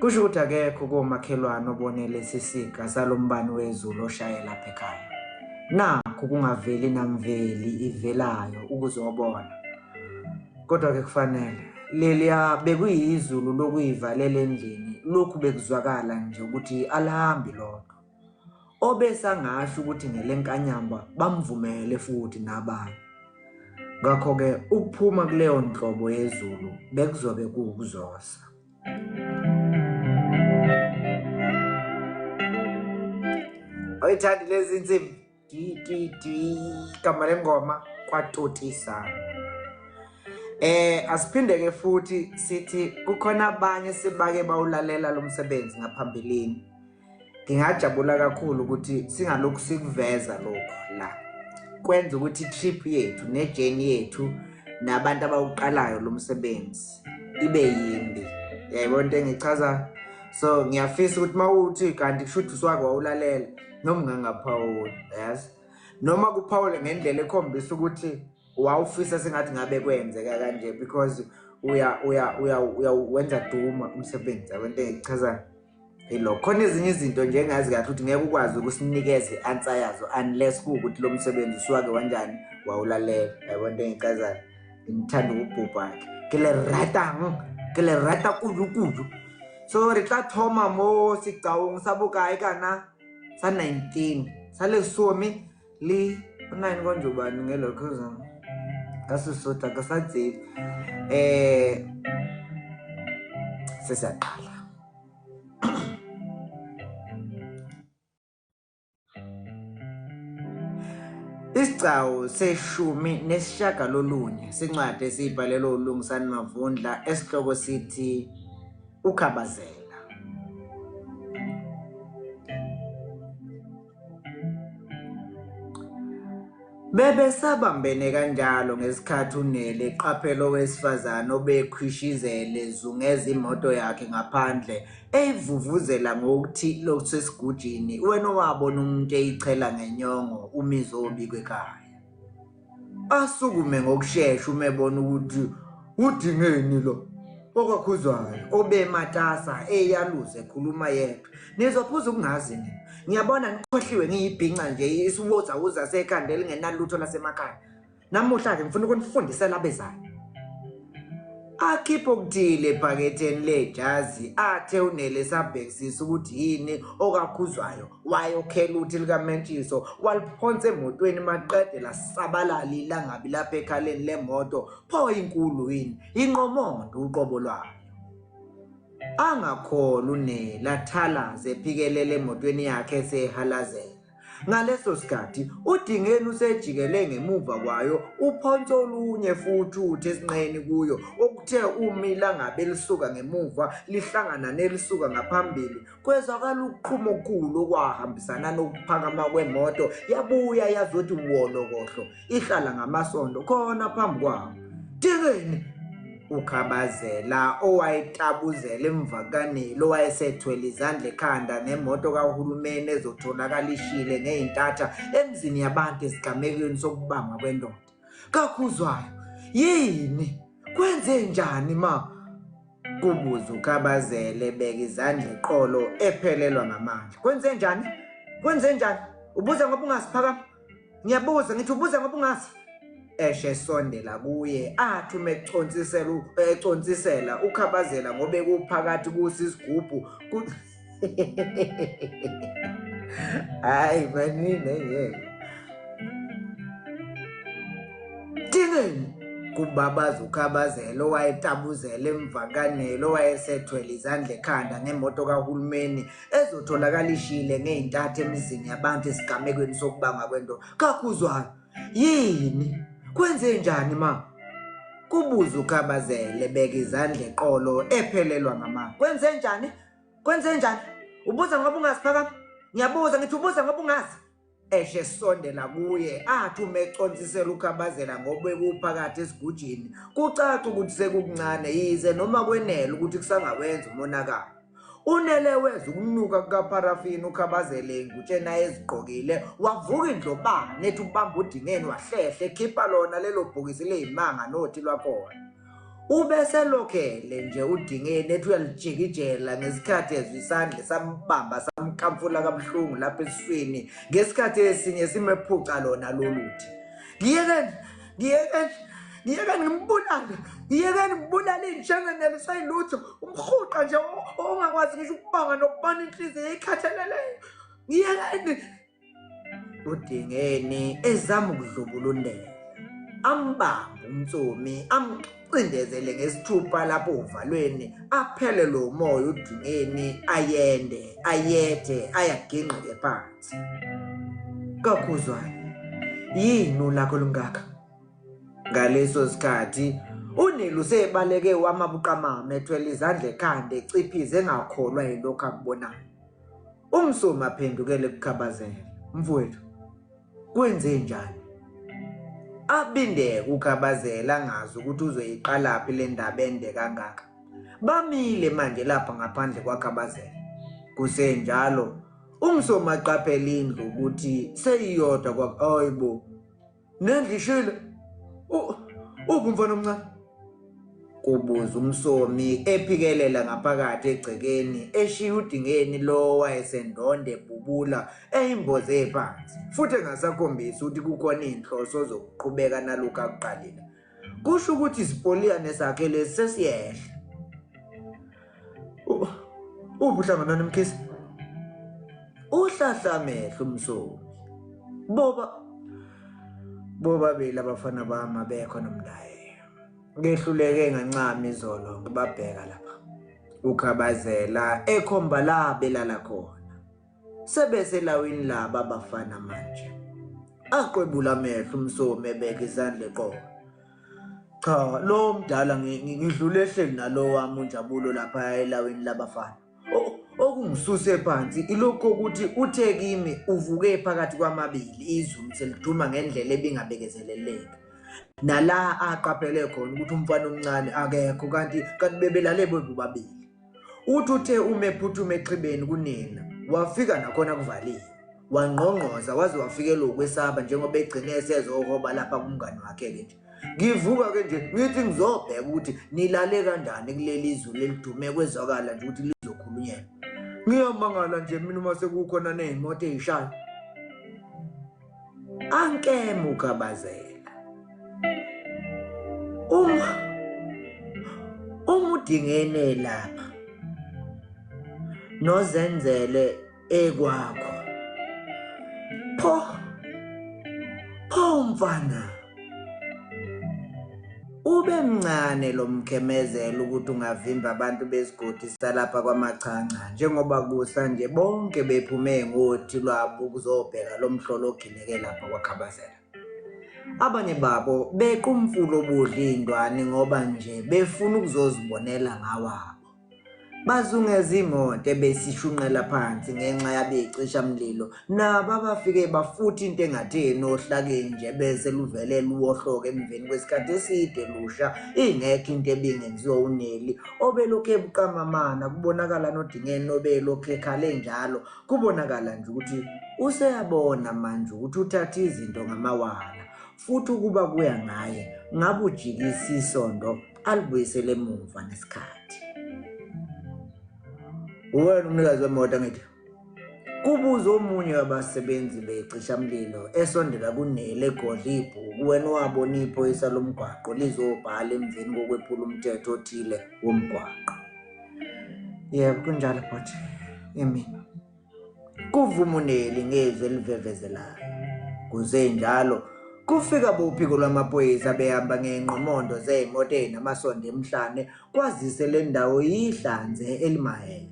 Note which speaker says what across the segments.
Speaker 1: Kusho ukuthi akekho komakhelwane obone lesi siga salombani wezulu oshaye lapha ekhaya. Nakhu kungaveli namveli ivelayo ukuzobona. Kodwa-ke kufanele leliya bekuyizulu lokuyivalela endlini lokhu bekuzwakala nje ukuthi alihambi lodwa. Obesangasho ukuthi ngelenkanyamba bamvumele futhi nabanye. Ngakho-ke ukuphuma kuleyo nhlobo yezulu bekuzobe kuwukuzosa. Oyithandi lezi nsimbi di di di igama lengoma kwatotisa. Asiphinde ke futhi sithi kukhona abanye sibake bawulalela lo msebenzi ngaphambilini. Ngingajabula kakhulu ukuthi singalokhu sikuveza lokho la. Kwenza ukuthi trip yethu ne-journey yethu nabantu abawuqalayo lo msebenzi ibe yimbi. Yayibona into engichaza? So ngiyafisa ukuthi mawuthi kanti kusho ukuthi uswake wawulalela noma ungangaphawuli, yazi? Noma kuphawule ngendlela ekhombisa ukuthi wawufisa sengathi ngabe kwenzeka kanje because uya uya uya uya wenza duma umsebenzi yabo into engichazayo. Yilokho. Khona ezinye izinto nje engazi kahle ukuthi ngeke ukwazi ukusinikeza i-answer yazo unless kuwukuthi lo msebenzi usuwake wanjani wawulalela. Yabo into engichazayo. Ngithanda ukubhubha-ke. Ke le ratang, ke le rata kudu kudu. So re tla thoma mo seqaong sa bokae kana sa 19 sa lesome le u-9 konje ubani ngelokho ka Sesotho ka sa tsebe sesiyaqala. Isigcawu seshumi nesishagalolunye sencwadi esiyibhalelwe uLungisani Mavundla esihloko sithi Ukhabazela. Bebesabambene kanjalo ngesikhathi uNeli eqaphela owesifazane obekhwishizela ezungeza imoto yakhe ngaphandle eyivuvuzela ngokuthi lokusesigujini wena owabona umuntu eyichela ngenyongo umizobikwa ekhaya. Asukume ngokushesha uma ebona ukuthi udingeni lo okwakhuzwayo obematasa eyaluza ekhuluma yedwa. Nizophuza ukungazi nina. Ngiyabona nikhohliwe ngiyibhinca nje isiwozawuza sekhanda elingenalutho lasemakhaya. Namuhla-ke ngifuna ukunifundisela abezayo. Akhiphe okuthile ephaketheni lejazi athe unele esabhekisisa ukuthi yini okakhuzwayo wayokhela uthi likaMentshiso waliphonsa emotweni maqede lasabalala ilangabi lapha ekhaleni lemoto pho inkulu yini inqomondo uqobo lwayo. Angakholwa unele athalaze ephikelele emotweni yakhe esehalazela. Ngaleso sikhathi uDingeni usejikele ngemuva kwayo uphonsa olunye futhi uthi esinqeni kuyo okuthe uma ilangabi elisuka ngemuva lihlangana nelisuka ngaphambili kwezwakala ukuqhuma okukhulu okwahambisana nokuphakama kwemoto yabuya yazothi wolokohlo ihlala ngamasondo khona phambi kwawo. Dingeni! Ukhabazela owayetabuzela emva kukaNeli owayesethwele izandla ekhanda ngemoto kahulumeni ezotholakala ishile ngey'ntatha emzini yabantu esigamekweni sokubangwa kwendoda. Kakhuzwayo, yini? Kwenze njani ma? Kubuza uKhabazela ebeka izandla eqolo ephelelwa ngamandla. Kwenze njani? Kwenze njani? Ubuza ngoba ungaziphakama? Ngiyabuza ngithi ubuza ngoba ungazi. Eshe esondela kuye athi uma econsisela econsisela ukhabazela ngoba ekuphakathi kusi isigubhu. Hayi manini ngeke. Dingeni kubabaza ukhabazela owayetabuzela emva kanelo owayesethwele izandla ekhanda ngemoto kahulumeni ezotholakala ishile ngey'ntatha emizini yabantu esigamekweni sokubangwa kwento kakhuzwayo. Yini? Kwenze njani ma? Kubuza ukhabazela ebeka izandla eqolo ephelelwa ngamanga. Kwenze njani? Kwenze njani? Ubuza ngoba ungazi phakama? Ngiyabuza ngithi ubuza ngoba ungazi. Eshe esondela kuye athi uma econsisela ukhabazela ngoba bekuphakathi esigujini kucaca ukuthi sekukuncane yize noma kwenele ukuthi kusangawenza umonakalo. Unele wezwa ukunuka kukapharafini ukhabazela engutsheni ayezigqokile wavuka indlobane ethi ubamba udingeni wahlehle ekhipha lona lelo bhokisi leyimanga nothi lwakhona. Ubeselokhele nje uDingeni ethi uyalijikijela ngesikhathi ezwa isandla sambamba samkamfula kabuhlungu lapha esiswini ngesikhathi esinye simephuca lona loluthi. Ngiyekeni, ngiyekeni, ngiyekeni ngimbulale, ngiyekeni ngibulale injengeneliswa yilutho, umhuqa nje ongakwazi ngisho ukubanga nokubona inhliziyo eyikhathaleleyo. Ngiyekeni. UDingeni ezama ukudlubulundela ambambe uMtsomi amcindezele ngesithupha lapho ovalweni aphele lo moya uDingeni ayende ayethe ayagingqike phansi. Kakhuzwayo, yini ulaka olungaka? Ngaleso sikhathi uNeli usebaleke wama buqamama ethwele izandla ekhanda eciphize engakholwa yilokhu akubonayo. Umsomi aphendukele kuKhabazela. Mfowethu, kwenze njani? Abindeke uKhabazela angazi ukuthi uzoyiqalaphi le ndaba ende kangaka. Bamile manje lapha ngaphandle kwaKhabazela. Kusenjalo, uMsomi aqaphela indlu ukuthi seyiyodwa kwa hayibo. Nendlu ishile. Uphi umfana omncane? Kubuza uMsomi ephikelela ngaphakathi egcekeni eshiya uDingeni lo wayesendonde ebhubula eyimboze phansi futhi engasakhombisi ukuthi kukhona iy'nhloso zokuqhubeka nalokhu akuqalile. Kusho ukuthi isipoliyane sakhe lesi sesiyehla. Uphi uHlanganani Mkhize? Uhlahla amehlo uMsomi. Boba bobabili abafana bami abekho nomndayi. Ngehluleke ngancama izolo ngibabheka lapha. Ukhabazela ekhomba la belala khona. Sebeselawini laba abafana manje. Aqwebula amehlo uMsomi ebeka izandla eqolo. Cha, lo mdala ngidlule ehleli nalo wami uNjabulo lapha elawini labafana. Okungisuse phansi ilokhu ukuthi uthe kimi uvuke phakathi kwamabili izulu seliduma ngendlela ebingabekezeleleki. Nala aqaphele khona ukuthi umfana omncane akekho kanti kanti bebelale bobabili. Uthi uthe uma ephuthuma exhibeni kunina wafika nakhona kuvaliwe. Wangqongqoza waze wafikelwa ukwesaba njengoba egcine esezohoba lapha kumngani wakhe-ke nje. Ngivuka-ke nje ngithi ngizobheka ukuthi nilale kanjani kuleli zulu elidume kwezwakala nje ukuthi lizokhulunyelwa. Ngiyamangala nje mina uma sekukhona ney'moto ey'shayo. Ankeme ukhabazela. Uma uma udingene lapha nozenzele ekwakho. Pho pho mfana Ube mncane lo mkhemezelo ukuthi ungavimba abantu besigodi salapha kwaMachanca njengoba kusa nje bonke bephume ngothi lwabo ukuzobheka lo mhlolo ogileke lapha kwaKhabazela. Abanye babo beqa umfula obudla iy'ndwani ngoba nje befuna ukuzozibonela ngawabo. Bazungeza imoto ebesishunqela phansi ngenxa yabecishamlilo nabo abafike bafutha into engatheni ohlakeni nje bese luvele luwohloka emveni kwesikhathi eside lusha ingekho into ebingenziwa uNeli obelokhu ebuqamamana kubonakala noDingeni obelokhu ekhale njalo kubonakala nje ukuthi useyabona manje ukuthi uthatha izinto ngamawala futhi ukuba kuya ngaye ngabe ujikisa isondo alibuyisele emuva nesikhathi. Uwena umnikazi wemoto angithi? Kubuza omunye wabasebenzi becishamlilo esondela kuNeli egodla ibhuku wena wabona iphoyisa lomgwaqo lizobhala emveni kokwephula umthetho othile womgwaqo. Yebo kunjalo bhuti, imina. Kuvuma uNeli ngezwi elivevezelayo. Kusenjalo kufika bophiko lwamaphoyisa behamba ngey'nqomondo zey'moto ey'namasondo emhlane kwazise le ndawo yihlanze elimahele.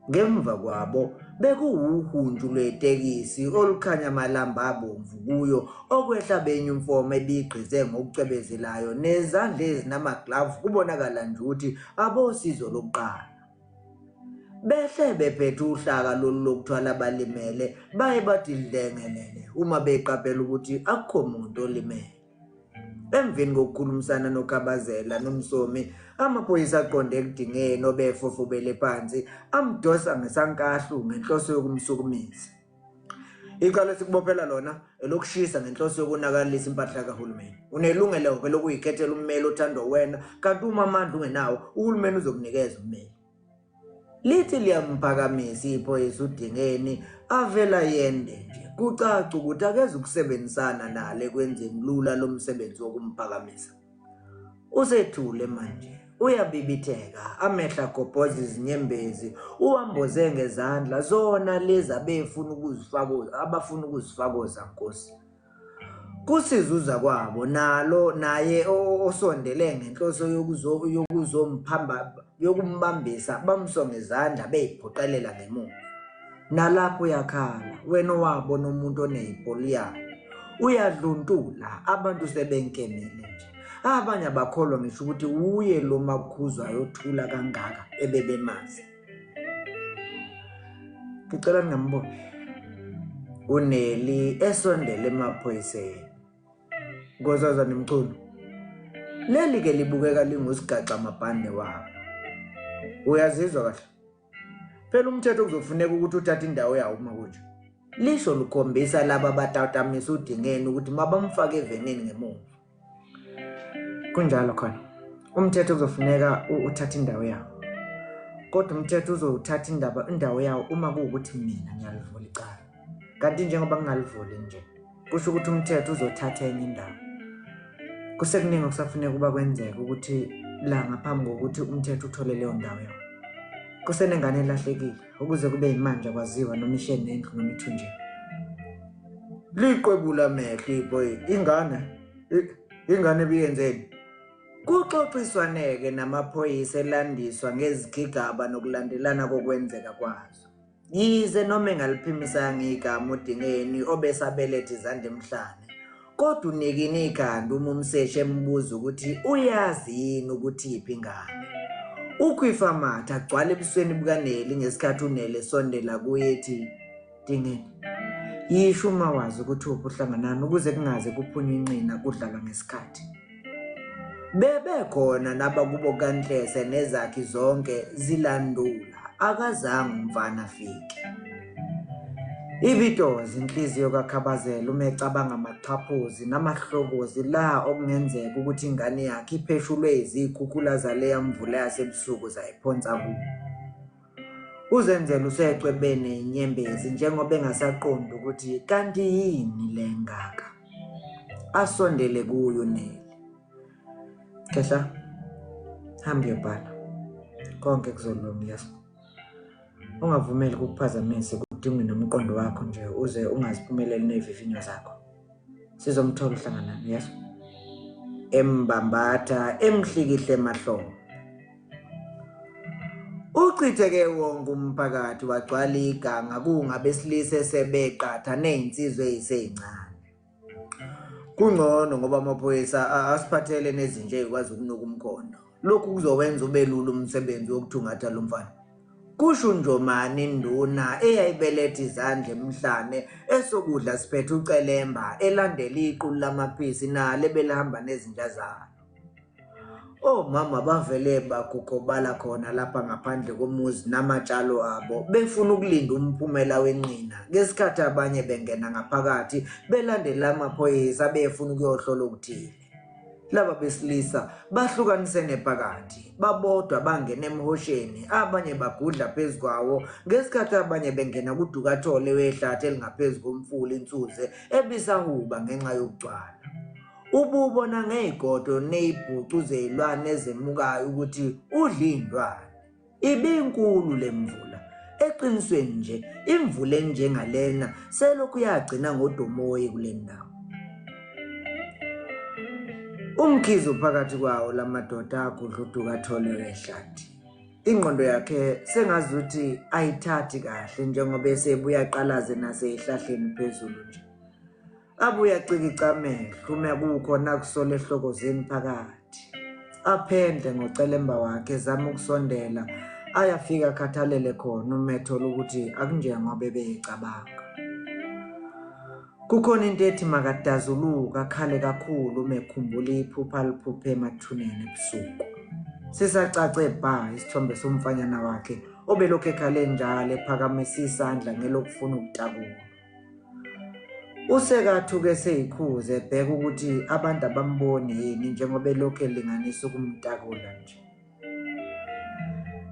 Speaker 1: Ngemva kwabo bekuwuhuntshu lwetekisi olukhanya amalamba abomvu kuyo okwehla benye umfomo ebigqize ngokucwebezelayo nezandla ezinamaglavu kubonakala nje ukuthi abosizo lokuqala. Behle bephethe uhlaka lolu lokuthwala abalimele baye bathi dlengelele uma beqaphela ukuthi akukho muntu olimele. Emveni kokukhulumisana noKhabazela noMsomi, amaphoyisa aqonde ekudingeni obefofobele phansi amdosa ngesankahlu ngenhloso yokumsukumisa. Icala esikubophela lona elokushisa ngenhloso yokonakalisa impahla kahulumeni. Unelungelo-ke lokuyikhethela ummeli othandwa wena kanti uma amandla ungenawo uhulumeni uzokunikeza ummeli. Lithi liyamphakamisa iphoyisa uDingeni avela yende nje. Kucaca ukuthi akezukusebenzisana nalo ekwenzeni lula lo msebenzi wokumphakamisa. Usethule manje uyabibitheka amehlo agobhoza izinyembezi uwamboze ngezandla zona lezi abefuna ukuzifakoza abafuna ukuzifakoza nkosi kusizuza kwabo nalo naye osondele ngenhloso yokuzomphamba yokumbambisa bamsonge izandla beyiphoqelela ngemuva Nalapho uyakhala wena owabona umuntu oneyibholiyana uyadluntula abantu sebenkemile nje abanye abakholwa ngisho ukuthi wuye lo makhuzwayo othula kangaka ebebemazi ngicela ningambophi uneli esondele emaphoyiseni Nkosazana Mchunu leli ke libukeka lingusigaxa mabhande wabo uyazizwa kahle Phela umthetho kuzofuneka ukuthi uthathe indawo yawo uma kunje. Lisho lukhombisa laba abatatamisa uDingeni ukuthi mabamfake evenini ngemuva. Kunjalo khona. Umthetho kuzofuneka uthathe indawo yawo. Kodwa umthetho uzowuthatha indaba indawo yawo uma kuwukuthi mina ngiyalivula icala. Kanti njengoba ngingalivuli nje kusho ukuthi umthetho uzothatha enye indawo. Kusekuningi okusafuneka ukuba kwenzeke ukuthi la ngaphambi kokuthi umthetho uthole leyo ndawo yawo. Kusenengane elahlekile ukuze kube yimanje akwaziwa noma ishe nendlu noma ithunjini. Liqwebula amehlo iboy ingane ingane ebiyenzeni. Kuxoxiswaneke namaphoyisa elandiswa ngezigigaba nokulandelana kokwenzeka kwazo. Yize noma engaliphimisanga igama uDingeni obesabelethe izandla emhlane, kodwa unikine ikhanda uma umseshi embuza ukuthi uyazi yini ukuthi iphi ingane. Ukhwifa amathe agcwala ebusweni bukaNeli ngesikhathi uNeli esondela kuye ethi, Dingeni, yisho uma wazi ukuthi uphi uhlanganani ukuze kungaze kuphunywe inqina kudlalwa ngesikhathi. Bebekhona nabakubo kaNhlese nezakhi zonke zilandula akazange umfana afike. Ibitoza inhliziyo kaKhabazela uma ecabanga amaxhaphozi namahlokozi la okungenzeka ukuthi ingane yakhe ipheshulwe izikhukhula zaleya mvula yasebusuku zayiphonsa kuwo. Uzenzela usecwebene inyembezi njengoba engasaqondi ukuthi kanti yini le ngaka. Asondele kuyo uNeli. Khehla, hamba uyobhala. Konke kuzolunga yazi. Ungavumeli kukuphazamise kudingwe nomqondo wakho nje uze ungaziphumeleli nezivivinyo zakho. Sizomthola uhlanganani yazi. Embambatha emhlikihle emahlombe. Uchitheke wonke umphakathi wagcwala iganga kungabesilisa esebeqatha nezinsizwa ezisezincane. Kungcono ngoba amaphoyisa asiphathele nezinja ezikwazi ukunuka umkhondo. Lokhu kuzowenza ube lula umsebenzi wokuthungatha lo mfana. Kusho uNjomane induna eyayibelethe izandla emhlane esokudla siphethe ucelemba elandela iqulu lamaphisi nalo ebelihamba nezinja zalo. Omama bavele bagogobala khona lapha ngaphandle komuzi namatshalo abo befuna ukulinda umphumela wenqina ngesikhathi abanye bengena ngaphakathi belandela amaphoyisa befuna ukuyohlola okuthile. Laba besilisa bahlukanisene phakathi, babodwa bangena emhosheni, abanye bagudla phezu kwawo ngesikhathi abanye bengena kudukathole wehlathi elingaphezu komfula iNsuze ebisahuba ngenxa yokugcwala. Ububona ngey'godo ney'bhucu zey'lwane ezemukayo ukuthi udla iy'ntwana. Ibinkulu le mvula. Eqinisweni nje, imvula enjengalena selokhu yagcina ngodomoyi kule ndawo. Umkhize uphakathi kwawo la madoda agudla udukathole wehlathi. Ingqondo yakhe sengazuthi ayithathi kahle njengoba esebuya aqalaze naseyihlahleni phezulu nje. Abuye acikice amehlo uma kukhona akusola ehlokozeni phakathi. Aphendle ngocelemba wakhe ezama ukusondela ayafika akhathalele khona uma ethola ukuthi akunjengoba ebeyecabanga. Kukhona into ethi makadazuluka akhale kakhulu uma ekhumbula iphupha aliphuphe emathuneni ebusuku. Sisacace bha isithombe somfanyana wakhe obelokhu ekhale njalo ephakamisa isandla ngelokufuna ukutakula. Usekathuke seyikhuze ebheka ukuthi abantu abamboni yini njengoba elokhu elinganisa ukumtakula nje.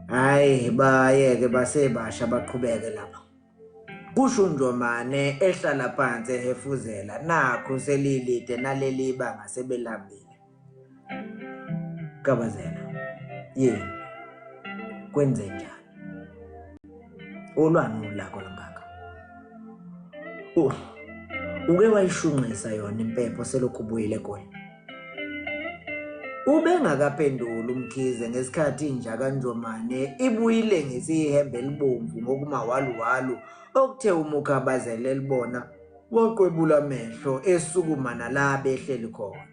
Speaker 1: Hhayi bayeke basebasha baqhubeke lapha. Kusho uNjomane ehlala phansi ehefuzela nakhu selilide naleli banga sebelambile. Kabazela. Yini? Kwenzenjani? Olwani ulaka olungaka? Uke wayishunqisa yona impepho selokhu ubuyile eGoli. Ubengakaphenduli uMkhize ngesikhathi inja kaNjomane ibuyile ngesihembe elibomvu ngokumawaluwalu okuthe uMukhabazela elibona waqwebula amehlo esukuma nala behleli khona.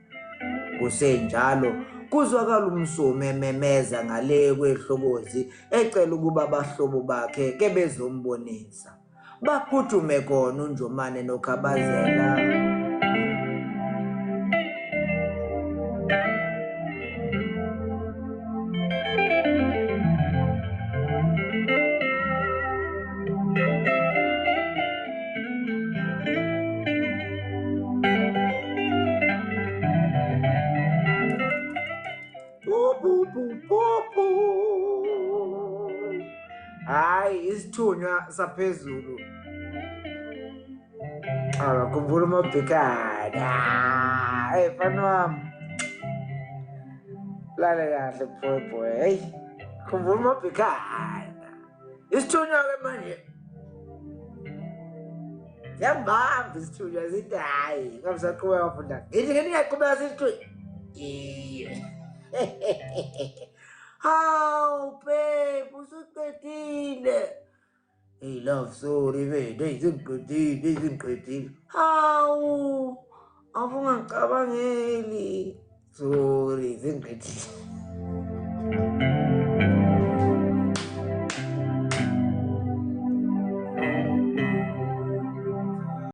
Speaker 1: Kusenjalo kuzwakala uMsomi ememeza ngale kwehlokozi ecela ukuba abahlobo bakhe ke bezombonisa. Baphuthume khona uNjomane noKhabazela. Hayi isithunywa saphezulu. Akakhumbula umabhekana. Hey mfana wami. Lale kahle boy boy. Hey khumbula umabhekana. Isithunywa-ke manje siyambamba isithunywa sithi hhayi ngabe saqhubeka wafunda ngithi ngeni ngiyaqhubeka sisithunywa iye hawu babe usuqedile. Hey love, sorry babe, hey sengiqedile, hey sengiqedile. Hawu, awungacabangeli. Sorry, sengiqedile.